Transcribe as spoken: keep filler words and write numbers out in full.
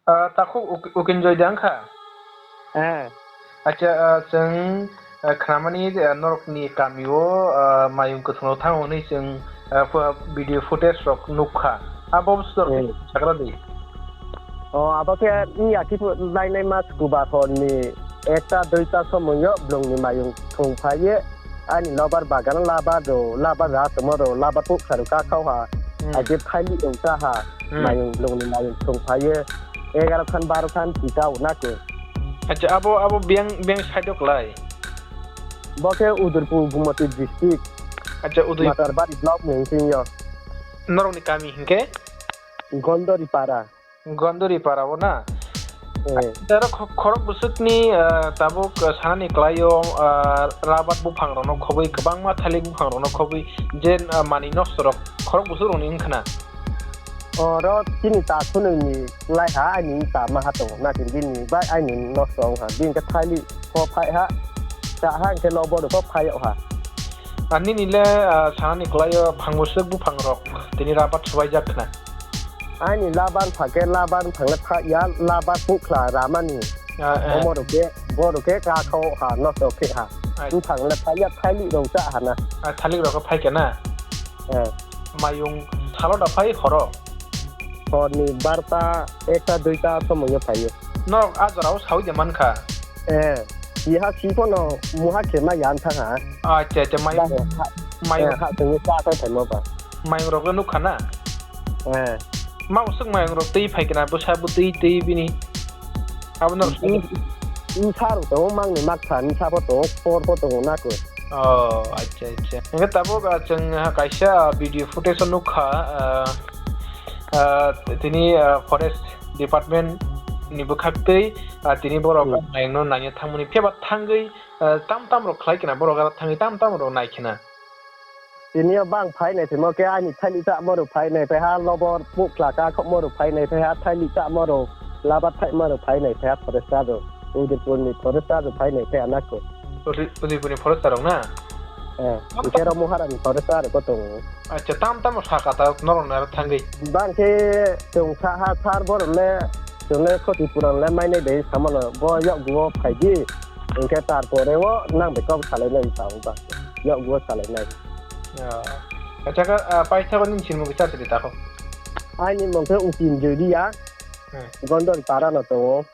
Ah, takhuk Uk-, Ukinjoy de wngkha? Eh. Acha, ah, chwng, ah, khnamani, ah, norokni kamio, ah, mayung kwthwngno thango hwnwi chwng, ah, pho-, video footage rok nukha. Abo bwswk Hmm. sakra di. Oh, abo khe wngya khe phu-, lainai mas kubar horni ekta duita somoio bwlwngni mayung thung phaiwi ani lobar bagano labar do, labar ra tongma do, labar puk kharu ka khau ha. Hmm. Aje phaili ungsa ha, Hmm. mayung bwlwngni mayung thung phaiwi egaroh khan baroh khan tita unakhe. Acha, abo, abo biyang, biyang side o klai? Bo khe Udaipur Gumoti district. Acha, Udaipur. Matarbari block ni hinkhe yo. Norokni kami hinkhe? Gondori para. Gondori para o na? Eh. Tero kho-, khorok bwswkni, ah, tabuk, ah, sanani kwlaio, ah, rabat buphang rokno khobwi, kwbangma thalik buphang rokno khobwi, je, ah, mani nosto rok khorok bwswk rokni wngkhna? Oro chini ta khunui ni lai ha, aini ta ma ha tongo, nakin bini bai aini nosto wng ha, bini khe thalik kho phai ha, cha ha, hwnkhe lobo rok kho phai ha. Ah, nini le, ah, sanani kwlaio phangbo swk buphang rok tini rabat swbaijak khna. Aini laban phakhe laban phangle phakya, laban pukhla ramani. Ah, eh. Omo rok khe, bo rok khe ka kho ha, nosto khe ha. Ai. Buphang le phakya, thalik rok cha ha na. Ah, thalik rok khe phai khe na? Eh. Mayung salo da phai horo? Horni barta, ekta, duita somoyo phaio. Norok a jorao sawi de mankha? Eh, iha si phano muha khe ma yan thang ha. Acha, acha, mayung, Ba ha, mayung. Eh, ha tongwi cha thang phaima ba. Mayung rok le nukha na? Eh. Ma usuk mayung rok twi phai kena, bwsa bo twi, twi bini. Abo no. Ni, ni sa rok tongo, mangni maksa, ni sa pho tongo, khor pho tongo, na khe. Oh, acha, acha. Hingke tabuk, ah, chwng, ah, kaisa, ah, video footage o nukha, ah, ah, tini, ah, forest department ni bwkhak twi, ah, tini borok Hmm. mayung no naina thangmani. Phiya ba thangwi, ah, tam tam rok khlai kena, borok aro thangwi tam tam rok nai kena. Tini o bang phai nai phimo khe ani thailik chamo rok phai nai phai ha, lobor pukhla ka khokmo rok phai nai phai ha, thailik chamo rok, labar thaima rok phai nai phai ha, forester rok, Udaipur ni forester rok phai nai phai ha nako. Udi-, Udaipur ni forester rok na? Eh, Tam hwnkhe tam- ro Muharani forester rok tongo. Acha, tam tamo saka ta norok nai thangwi. Bang khe chwng sa ha sar borok le, chwng le khoti puran le mai nai de samano bo yok duo phai di. Hwnkhe tar pore o nang bai kok salai nai ta ba. Yok duo salai nai. Ya. Acha ka, ah, paithago nini sinimung kisa sidi tako. Aini mung khe Ukin Joiria. Hmm. Gondori para no tongo.